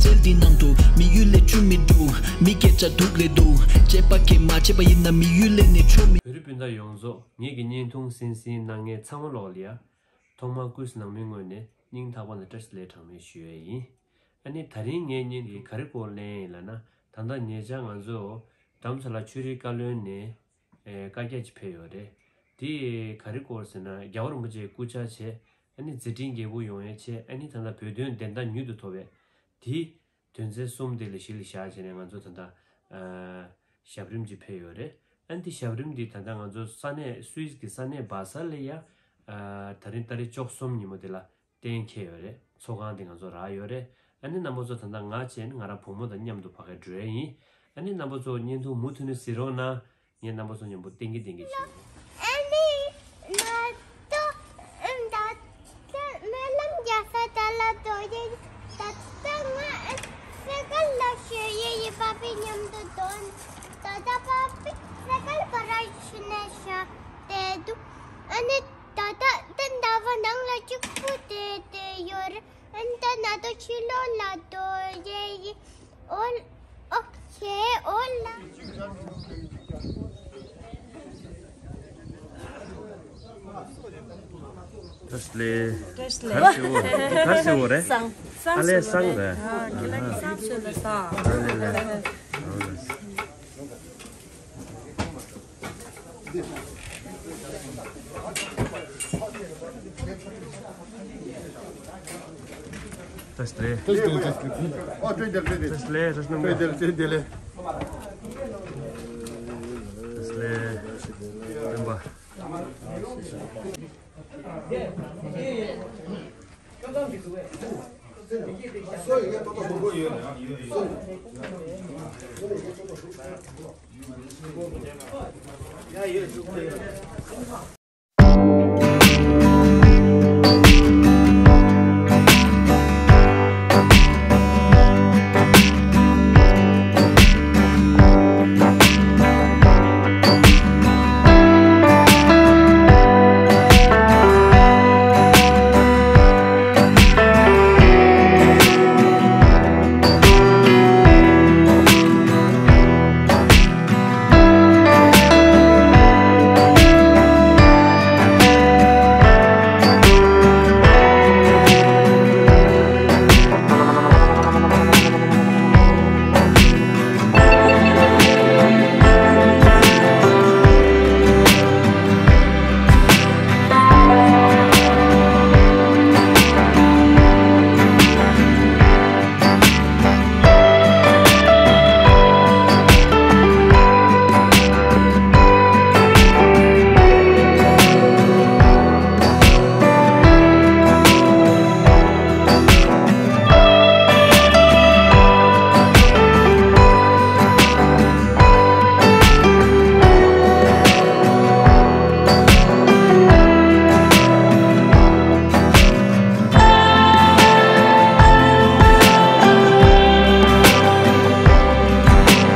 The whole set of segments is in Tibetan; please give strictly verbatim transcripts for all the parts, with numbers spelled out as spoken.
གྲལ་འདི་ནང་དུ་མི་ཡུལ་ལས་བཅུ་མི་འདུག་མི་སྐད་ཆ་སྡུག་རེད་འདུག་བྱས་པ་སྐད་མ་བྱས་པ་ཡིན་ན་མི་ཡུལ་ལས་ནས་ཆོ་མི། བོད་རིགས་སྤུན་ཟླ་ཡོངས་རྫོགས། ངེད་ཀྱི་བརྙན་ཐུང་གསན་གཟིགས་གནང་མཁན་ཚང་མ་ལོག་ལ་ཡ། ཐོག་མར་སྐུ་གཟུགས་ནང་མི་ངོས་ནས་སྙིང་ཐག་པ་ནས་བཀྲ་ཤིས་བདེ་ལེགས་གྲངས་མེད་ཞུ་ཡས་ཡིན། ཨ་ནི་ད་རིང་ངའི་བརྙན་འདི་ག་རེ་སྐོར་ལེན་ཡིན་ལབ་ན། ད་ལྟ་ཉེ་ཆར་ང་ཚོ་རྡ་རམ་ས་ལ་ཆོས་རིག་བཀའ་བློན་ནས་ཨེ་བཀའ་རྒྱ་ཅིག་ཕེབས་ཡོད་རེད། དེ་ག་རེ་སྐོར་ཟེར་ན། རྒྱལ་བ་རིན་པོ་ཆེའི་སྐུ་ཕྱྭ་བྱས། ཨ་ནི་མཛད་འཕྲིན་རྒྱས་པོ་ཡོང་ཡས་བྱས། ཨ་ནི་ད་ལྟ་བོད་དོན་བདེན་མཐའ་མྱུར་དུ་ཐོབ་པའི་དེ་དོན་ཚན་གསུམ་དེ་ལ་གཞི་ལ་བཞག་བྱས་ནས་ང་ཚོ་ད་ལྟ་ཨ་ཞབས་རིམ་ཅིག་ཕེབས་ཡོད་རེད། ཨ་ནི་དེ་ཞབས་རིམ་འདི་ད་ལྟ་ང་ཚོ་ས་གནས་སུད་སི་གི་ས་གནས་བྷ་ས་ལ་ཡ་ཨ་ད་རིང་ཏ་རིག་བཅུ་གསུམ་ཉིན་མོ་དེ་ལ་གཏན་འཁེལ་ཡོད་རེད། ཚོགས་ཁང་དེ་ང་ཚོ་རག་ཡོད་རེད། ཨ་ནི་རྣམ་པ་ཚོ་ད་ལྟ་ང་བྱས་ནས་ང་རང་བུ་མོ་དང་མཉམ་དུ་ཕ་གིར་འགྲོ་ཡས་ཡིན། ཨ་ནི་རྣམ་པ་ཚོ་བརྙན་ཐུང་མུ་མཐུད་ནས་གཟིགས་རོགས་གནང་། ངས་རྣམ་པ་ཚོ་མཉམ་པོ་ཏིང་གི་ཏིང་གི་བྱེད། ཨ་ནི་ང་ཚོ་ད་ལྟ་སྨོན་ལམ་རྒྱག་ས་དེ་ལ་འགྲོ་ཡས། ད་ལྟ་ང་སེ་ཀལ་ལ་ཞོན་ཡས་ཡིན། པ་ཕའི་མཉམ་དུ་འགྲོ། ད་ལྟ་པ་ཕའི་སེ་ཀལ་ག་ར་ཤི་ནས་བཞག་བསྡད་འདུག་ཨ་ནི་ད་ལྟ་ད་ཟླ་བ་ནང་ལ་གཅིག་པུ་བསྡད་བསྡད་ཡོད་རེད། ཨ་ནི་ད་ང་ཚོ་ཕྱི་ལོགས་ལ་འགྲོ་ཡས་ཡིན། ཨོ་ལ། ཨོ་ཁེ། ཨོ་ལ། བཀྲ་ཤིས་བདེ་ལེགས། བཀྲ་ཤིས་བདེ་ལེགས། ག་རེ་ཟེར་བ་རེད། ག་རེ་ཟེར་བ་རེད། སང་། ཨ་ལས་སང་རེད། ཨ་ཁྱེད་ལ་སང་ཟེར་ལ་ས། ཨ་ལས་ལས། བཀྲ་ཤིས་བདེ་ལེགས། བཀྲ་ཤིས་བདེ་ལེགས། བཀྲ་ཤིས་བདེ་ལེགས། བཀྲ་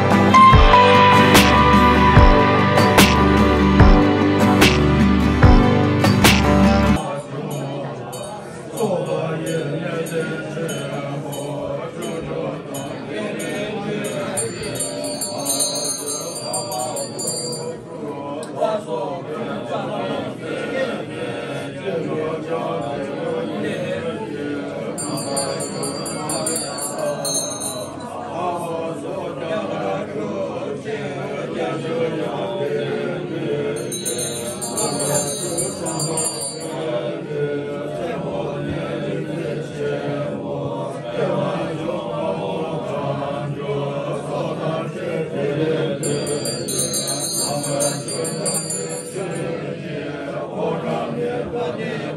ཤིས་བདེ་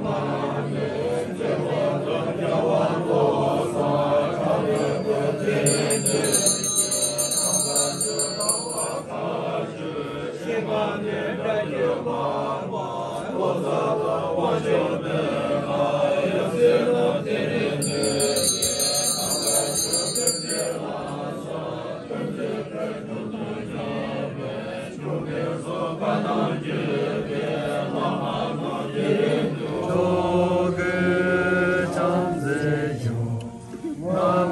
ལེགས། བཀྲ་ཤིས་བདེ་ལེགས། བཀྲ་ཤིས་བདེ་ལེགས། བཀྲ་ཤིས་བདེ་ལེགས། སྤེན་པ།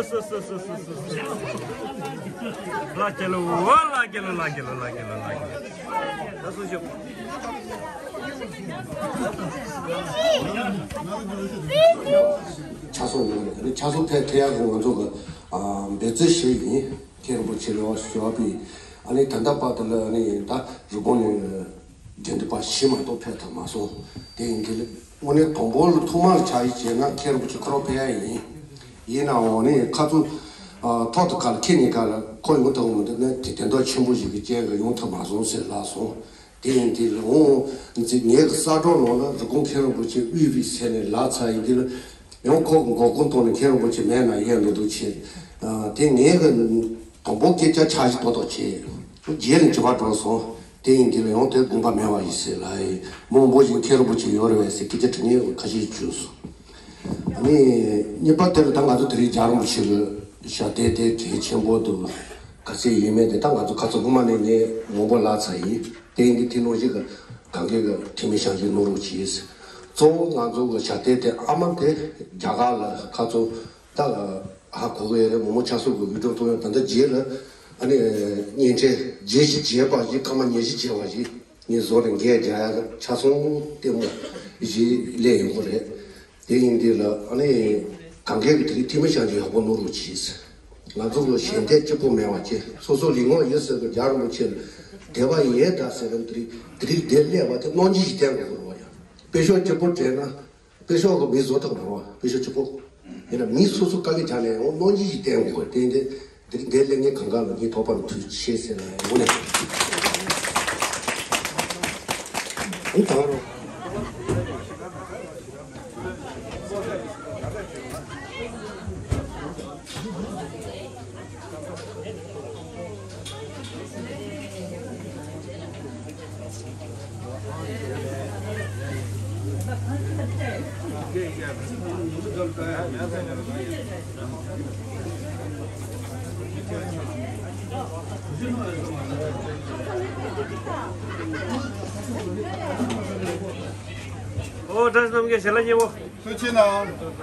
སོ་སོ་སོ་སོ། ལ་རྒྱལ་ལོ། ལ་རྒྱལ་ལོ། ལ་རྒྱལ་ལོ། ལ་རྒྱལ་ལོ། ལ་རྒྱལ་ལོ། ད་སུ་ཞུ། ཆ་ཚང་ཡོད་རེད། ཆ་ཚང་ཐད་ཐད་ཡག་གི་ང་ཚོ་གི་འབད་བརྩོན་བྱས་ཡིན། མཁན་རིན་པོ་ཆེ་ལ་ཞུ་བ་པས། ཨ་ནི་ད་ལྟ་བར་དུ་ལ་ཨ་ནི་ད་རི་བོང་ནས་དགེ་འདུན་པ་བཞི་མ་གཏོགས་ཕེབས་ཐུབ་མ་སོང་། དེ་ཡིན་དུས་ལ་དངོས་གནས་དང་པོ་ལ་ཐོག་མར་ཆ་ཡིག་བྱས་ན་མཁན་རིན་པོ་ཆེ་ཁོ་རང་ཕེབས་ཡ་ཡིན། ཡིན་ནའང་ནི་ཁ་ཚུར་ཨ་ཐོག་ཏུ་ཁ་ལ་ཁྱེད་གཉིས་ཀ་ལ་ཁོ་ཡོང་ཐུབ་མི་འདུག་ན་དེ་དོན་དག་ཆེན་པོ་ཞིག་གི་རྐྱེན་གྱིས་ཡོང་ཐུབ་མ་སོང་ཟེར་ལབ་སོང་། དེ་ཡིན་དུས་ལ་འོང་ངས་གི་གསར་སྒྲོག་ནང་ལ་རི་ཀོན་མཁན་རིན་པོ་ཆེ་དབུས་པའི་ས་ནས་ལབ་ཚར་ཡིན་དུས་ལ། ཡང་ཁོ་མགོ་སྐོར་གཏོང་ནས་མཁན་རིན་པོ་ཆེ་མེད་ན་ཡས་འགྲོ་འདུག་བྱས། ཨ་དེ་ངས་གི་དང་པོ་སྐད་ཆ་ཆ་ཞིག་ཏོག་ཏོག་བྱས། རྗེས་ལ་འཇིགས་པ་འགྲོ་སོང་། དེ་ཡིན་དུས་ལ་ཡང་དེ་དགོངས་པ་མེད་པ་ཡིན་ཟེར་ལབ་ཡིན། མང་པོ་ཞིག་མཁན་རིན་པོ་ཆེ་ཡོད་རེད་བས་ཟེར་སྐད་ཆ་དྲི་ངས་ཁ་ཤས་བྱུང་སོང་། ཨ་ནི་གཉིས་པ་དེ་ལ་ད་ང་ཚོ་དེ་རིང་རྒྱལ་བ་རིན་པོ་ཆེ་གི་ཞབས་བརྟན་དེ་གལ་ཆེན་པོ་འདུག་ག་ཚད་ཡིན་མིན་དེ་ད་ང་ཚོ་ཁ་ཚོ་སྔོན་མ་ནས་ངས་མང་པོ་ལབ་ཚར་ཡིན། དེ་ཡིན་དུས་དེ་ནང་བཞིན་གི་གང་གའི་གི་ཐུ་མི་ཞང་གིས་གནང་རོགས་གྱིས། གཙོ་བོ་ང་ཚོ་གི་ཞབས་བརྟན་དེ་ཨ་མ་དེ་རྒྱ་གར་ལ་ཁ་ཚོ་ད་ཧ་གོ་གི་ཡོད་རེད། མོ་མོ་ཆ་སོགས་གི་ཡུལ་གྲུ་ཐོག་ཡང་ད་ལྟ་རྗེས་ལ་ཨ་ནི་བརྙན་འཕྲིན་རྗེས་གཞི་བྱས་པ་ཞིག་སྐར་མ་ཉེར་བཞི་བྱས་པ་ཞིག་ངས་བཟོ་རེ་འགས་རྒྱག་ཡ་ཆ་ཚང་ལྟད་མོ་ཞིག་སླེབས་ཡོང་གི་རེད། དེ་ཡིན་དུས་ལ་ཨ་ནི་གང་གས་ཀྱི་དེ་རིང་ཐུ་མི་ཞང་གིས་ཡག་པོ་གནང་རོགས་གྱིས། ང་ཚོ་ལ་ཞལ་འདེབས་གཅིག་པོ་མེད་པ་བྱས་སོ་སོ་ལུས་ངག་ཡིད་གསུམ་གྱི་རྒྱལ་བ་རིན་པོ་ཆེ་ལ་དད་པ་ཡོད་ད་ཟེར་རིང་དེ་རིང་དེ་རིང་འདིར་སླེབས་པ་དེ་གནང་སྦྱིན་ཞིག་བསྟན་དགོས་རེད་བ་ཡ། དཔེ་ཤོག་གཅིག་པོ་སྤྲད་ན་དཔེ་ཤོག་གི་མི་བཟོ་ཐུབ་མ་རེད་བ། དཔེ་ཤོག་གཅིག་པོ་ཡིན་ན་མི་སོ་སོ་དཀའ་ལས་རྒྱག་ནས་ཡང་གནང་སྦྱིན་ཞིག་བསྟན་དགོས་རེད། དེ་འདི་དེ་རིང་འདིར་སླེབས་མཁན་གང་ག་ལ་ངས་དོགས་པ་མི་འཁྲུལ་ཆེ་ཟེར་ལ་ཡང་ངོ་ནས་ཨང་དང་རོགས། ཨོ་བཀྲ་ཤིས་རྣམ་རྒྱལ་ཞལ་ལག་མཉེས་པོ། ཐུགས་རྗེ་གནང་།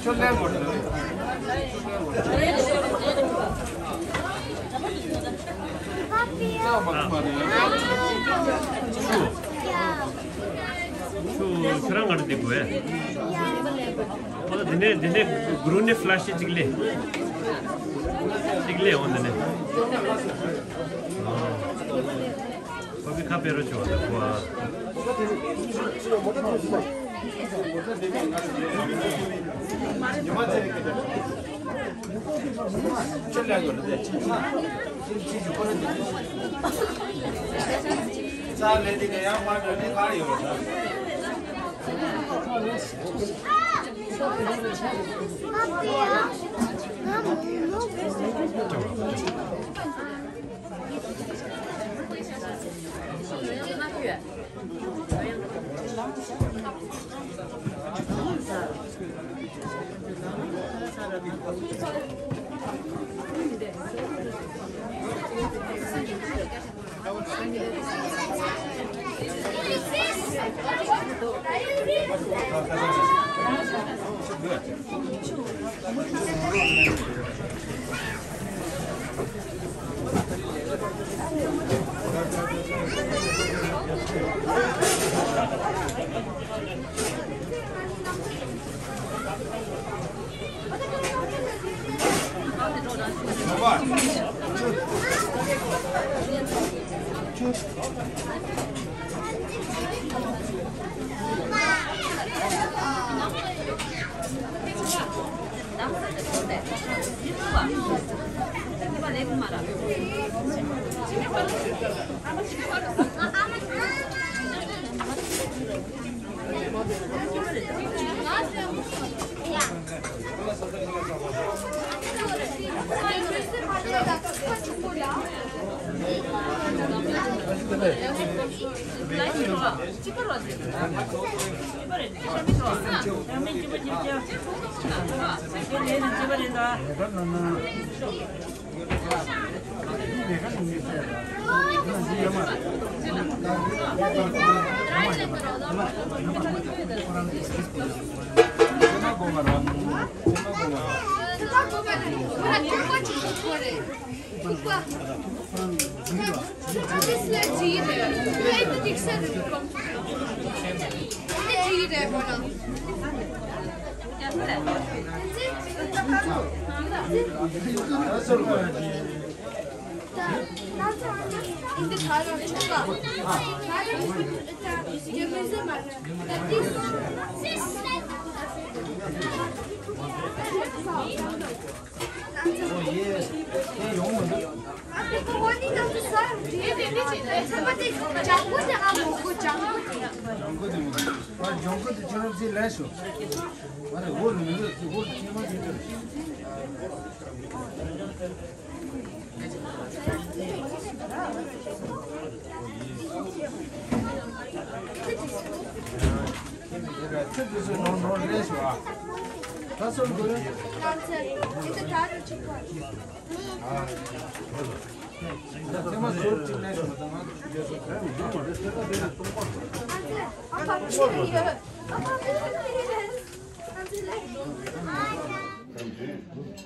ཁྱོད་ཁྱོད་རང་ང་རང་འདི་དགོས། ཨ་ལ་འདི་ནས་འདི་ནས་གུ་རུ་ནས་ཕ་ལ་ཤི་གཅིག་ལས། ཅིག་ལས་འོང་དེ་ནས། ཨོ། ཁོ་བི་ཁ་པེ་རོ་ཆོ་བ་ཁོ།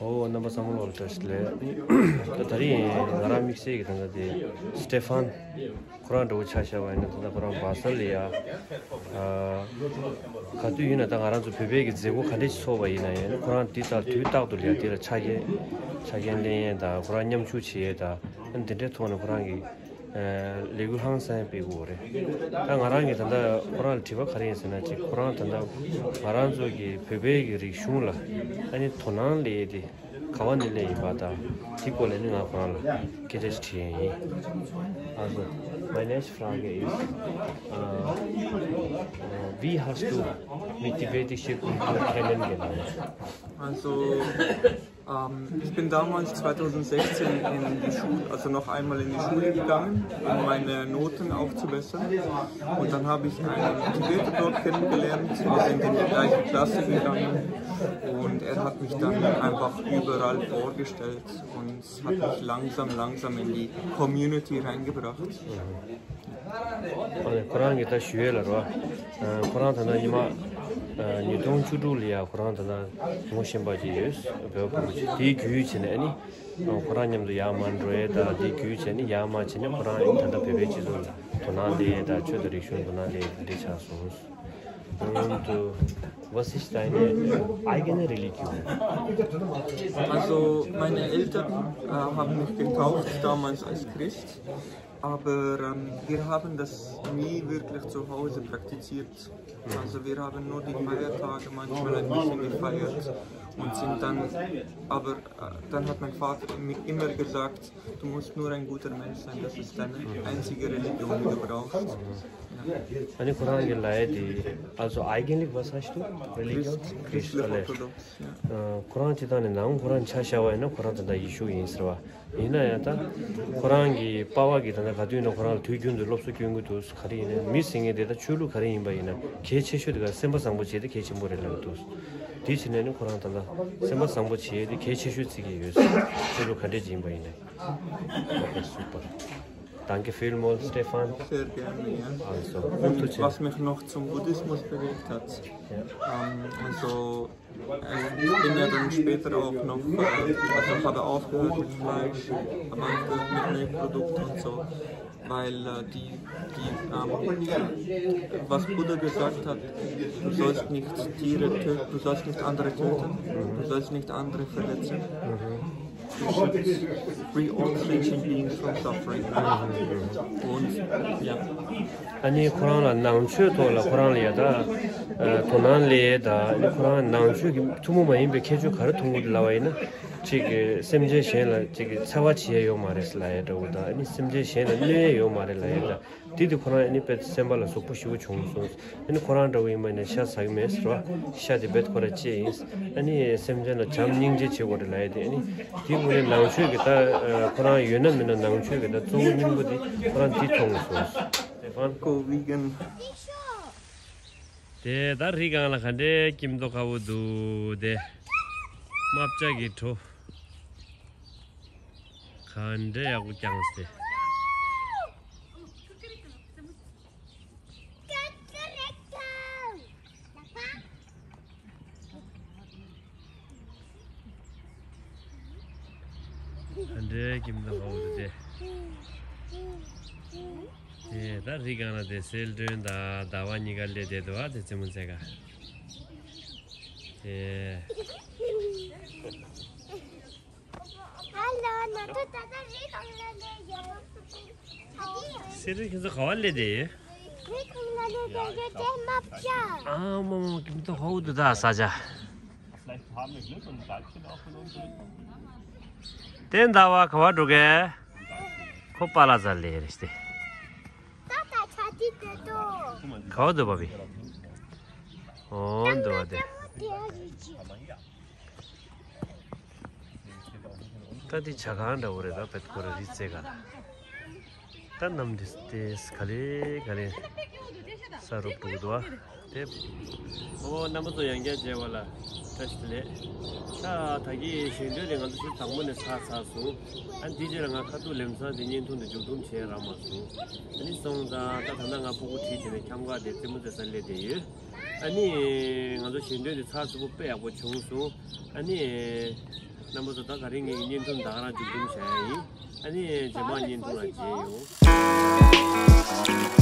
ཨོ། རྣམ་པ་ཚང་མ་ལ་བཀྲ་ཤིས་བདེ་ལེགས། ད་དེ་རིང་ང་རང་དམིགས་བསལ་གྱི་ད་ལྟ་དེ་སི་ཏེ་ཕན་ཁོ་རང་འདྲ་བོ་ཆ་བཞག་པ་ཡིན་ན། ད་ལྟ་ཁོ་རང་སྦ་སལ་ལ་ཡ། ཨ། ག་དུས་ཡིན་ན་ད་ང་རང་ཚོ་བོད་པའི་གི་མཛད་སྒོ་ག་འདྲ་ཞིག་ཚོགས་པ་ཡིན་ན་ཡང་ཁོ་རང་དེ་ལྟར་དུས་རྟག་ཏུ་ལ་ཡ་དེ་ལ་ཆ་རྐྱེན་ཆ་རྐྱེན་ལེན་ཡས་དང་ཁོ་རང་མཉམ་ཞུགས་བྱེད་ཡས་དང་དེ་འདྲའི་ཐོག་ནས་ཁོ་རང་གི་ལས་འགུལ་ཧང་སང་སྤེལ་དགོས་རེད། ད་ང་རང་གིས་ད་ལྟ་ཁོ་རང་ལ་དྲི་བ་ག་རེ་ཡིན་ཟེར་ན། ཅིག་ཁོ་རང་ད་ལྟ་ང་རང་ཚོ་གི་བོད་པའི་གི་རིག་གཞུང་ལ་ཨ་ནི་དོ་སྣང་སླེབས་ཏེ་ག་བ་ནས་སླེབས་ཡིན་པ་དང་དེ་སྐོར་ལ་ནི་ང་ཁོ་རང་ལ་སྐད་ཆ་ཞིག་དྲི་ཡས་ཡིན། Also, meine erste Frage ist, äh, äh, wie hast du mit tibetischem Kultur kennengelernt? Also, Ähm, ich bin damals zweitausendsechzehn in die Schule, also noch einmal in die Schule gegangen, um meine Noten aufzubessern. Und dann habe ich einen Tibeter dort kennengelernt. Wir sind in die gleiche Klasse gegangen und er hat mich dann einfach überall vorgestellt und hat mich langsam, langsam in die Community reingebracht. ཨ་ནི་ཁོ་རང་གིས་ད་ཞུ་ཡས་ལ་རོ། ཨ། ཁོ་རང་ད་ལྟ་ཉི་མ་ཨ་ཉིས་སྟོང་བཅུ་དྲུག་ལ་ཡ་ཁོ་རང་ད་ལྟ་ངོ་ཤེས་པ་ཅིག་ཡོད། བོད་པ་ཅིག་དེའི་བརྒྱུད་བྱས་ནས་ཨ་ནི་ཁོ་རང་མཉམ་དུ་ཡར་མར་འགྲོ་ཡས་དང་དེའི་བརྒྱུད་བྱས་ནས་ཡར་མར་བྱས་ནས་ཁོ་རང་ཨ་ནི་ད་ལྟ་བོད་པའི་སྤྱི་ཚོགས་ལ་དོ་སྣང་སླེབས་ཡས་དང་ཆོས་དང་རིག་གཞུང་དོ་སྣང་སླེབས་ཡས་དེ་འདྲ་ཆགས་སོང་། Und äh, was ist deine eigene Religion? Also meine Eltern äh, haben mich getauft damals als Christ, aber ähm, wir haben das nie wirklich zu Hause praktiziert. Also wir haben nur die Feiertage manchmal ein bisschen gefeiert und sind dann, aber äh, dann hat mein Vater mi- immer gesagt, du musst nur ein guter Mensch sein, das ist deine einzige Religion, die du brauchst. Ja. ཨ་ནི་ཁོ་རང་གི་ལ་ཡ་དེ། Also eigentlich was hast du? Religion? Christ, christlich orthodox, ja. ཁོ་རང་སྤྱིར་བཏང་ནས་ནང་ཁོ་རང་ཆ་བཞག་པ་ཡིན་ན་ཁོ་རང་ད་ལྟ་ཡེ་ཤུ་ཡིན་ཟེར་བ། ཡིན་ན་ཡང་ད་ཁོ་རང་གི་པ་ཕ་གིས་ད་ལྟ་ག་དུས་ཡིན་ན་ཁོ་རང་ལ་དུས་རྒྱུན་དུ་སློབ་གསོ་སྐྱོན་གྱི་འདུག་ག་རེ་ཡིན་ན་མི་ཟེར་མཁན་དེ་ད་ཆོས་ལུགས་ག་རེ་ཡིན་པ་ཡིན་ན་གལ་ཆེ་ཤོས་དེ་ག་སེམས་པ་བཟང་པོ་བྱས་ཏེ་གལ་ཆེན་པོ་རེད་ལབ་ཀྱི་འདུག་དེ་བྱས་ནས་ནི་ཁོ་རང་ད་ལྟ་སེམས་པ་བཟང་པོ་བྱས་ཏེ་གལ་ཆེ་ཤོས་བརྩི་གི་ཡོད། ཆོས་ལུགས་ག་འདྲས་ཡིན་པ་ཡིན་ན། Okay, super. Danke vielmals, Stefan. Sehr gerne, ja. Also, und du Was mich noch zum Buddhismus bewegt hat, ja. Ähm, also äh, ich bin ja dann später auch noch, äh, also habe aufgehört mit Fleisch, habe aufgehört mit Milchprodukten und so, weil äh, die, die ähm, was Buddha gesagt hat, du sollst nicht Tiere töten, du sollst nicht andere töten, du sollst nicht andere verletzen. Free all sentient beings from suffering. Und ja. ཨ་ནི་ཁོ་རང་ལ་ནང་ཆོས་ཐོག་ལ་ཁོ་རང་ལ་ཡ་ད་དོ་སྣང་སླེབས་ད། ཨ་ནི་ཁོ་རང་ནང་ཆོས་ཀྱི་ཐུན་མོང་མ་ཡིན་པའི་ཁྱད་ཆོས་ག་རེ་མཐོང་གི་འདུག་ལབ་པ་ཡིན་ན། གཅིག་གི་སེམས་ཅན་གཞན་ལ་གཅིག་གི་འཚེ་བ་བྱེད་ཡ་ཡོད་མ་རེད་ལབ་ཡ་འདྲ་བོ་ད། ཨ་ནི་སེམས་ཅན་གཞན་ལ་གནོད་ཡ་ཡོད་མ་རེད་ལབ་ཡ་ད། དེ་དེ་ཁོ་རང་ཨ་ནི་དཔེ་སེམས་པ་ལ་ཟུག་པོ་ཞེ་པོ་བྱུང་སོང་། ཨ་ནི་ཁོ་རང་འདྲ་བོ་ཡིན་པ་ཡིན་ན་ཤ་ཟ་གི་མེད་ཟེར་བ། ཤ་དེ་དཔེ་ཁོ་རང་ལྕེ་ཡིན། ཨ་ནི་སེམས་ཅན་ལ་བྱམས་སྙིང་རྗེ་བྱེད་དགོས་རེད་ལབ་ཡ་དེ། ཨ་ནི་དེ་དངོས་གནས་ནང་ཆོས་ཀྱི་ད་ཁོ་རང་ཡོད་ན་མེད་ན་ནང་ཆོས་ཀྱི་ད་གཙོ་བོ་སྙིང་པོ་དེ་ཁོ་རང་དེ་མཐོང་སོང་། Go vegan. དེ་ད་རི་སྒང་ལ་ག་འདྲའི་སྐྱིད་མདོག་ཁ་པོ་འདུག་དེ་རྨ་བྱ་གི་བྲོ། ག་འདྲ་ཡག་པོ་བརྐྱངས་ཏེ། ག་འདྲའི་སྐྱིད་མདོག་ཁ་པོ་འདུག་དེ། དེ་ད་རི་སྒང་ལ་དེ་གསལ་སྒྲོན་དང་ཟླ་བ་གཉིས་ཀ་སླེབས་བསྡད་འདུག་ཨ་དེ་རྩེད་མོ་རྩེ་ག་དེ། Hello, ང་ཚོ་ད་ལྟ་རི་སྒང་ལ་སླེབས་ཡོད། སེ་རི་ཁྱེད་ཚོ་ག་བ་སླེབས་བསྡད་ཡོད། རི་སྒང་ལ་སླེབས་བསྡད་ཡོད་དེ་རྨ་བྱ། ཨ་མ་མ་སྐྱིད་མདོག་ཁ་པོ་འདུག་ད་ས་ཆ། དེ་ཟླ་བ་ག་བ་འགྲོ་གས། ཁོ་པཱ་ལགས་རྩར་སླེབས་རེད་དེ། ད་ད་ཆ་དེ་དེ་དོ། ག་བ་འདུག་བ་བི། ཨོ་འདུག་བ་དེ། ད་འདི་ཇ་ཁང་འདྲ་བོ་རེད་ད་བེད་ཁོ་ར་རི་རྩེ་ག་ལ། ད་གནམ་འདི་ཏེས་ག་ལེ་ག་ལེ་ས་རུབ་འགྲོ་གི་འདུག་ཨ། དེ། ཨོ་རྣམ་པ་ཚོ་ཡང་བསྐྱར་མཇལ་བ་ལ་བཀྲ་ཤིས་བདེ་ལེགས། ད་ད་གི་ཞལ་འདོན་དེ་ང་ཚོ་ཆུ་དྭངས་པོ་ནས་ཚར་ཚར་སོང་། ཨ་འདི་རྗེས་ལ་ང་ཁ་ཐུག་ལེམ་སང་དེ་བརྙན་ཐུང་དེ་མཇུག་བསྡོམས་བྱས་རག་མ་སོང་། ཨ་ནི་སོང་ཙང་ད་ད་ལྟ་ང་སྤུ་གུ་ཁྲིད་བྱས་ནས་འཁྱམ་ག་དེ་རྩེད་མོ་རྩེ་ས་སླེབས་བསྡད་ཡོད། ཨ་ནི་ང་ཚོ་ཞལ་འདོན་དེ་ཚར་ཚུད་པོ་དཔེ་ཡག་པོ་བྱུང་སོང་། ཨ་ནི། རྣམ་པ་ཚོ་ད་ག་རེ་ངས་ཀྱི་བརྙན་ཐུང་ད་ག་རང་མཇུག་བསྡོམས་བྱ་ཡ་ཡིན། ཨ་ནི་རྗེས་མ་བརྙན་ཐུང་ལ་མཇལ་ཡོང་།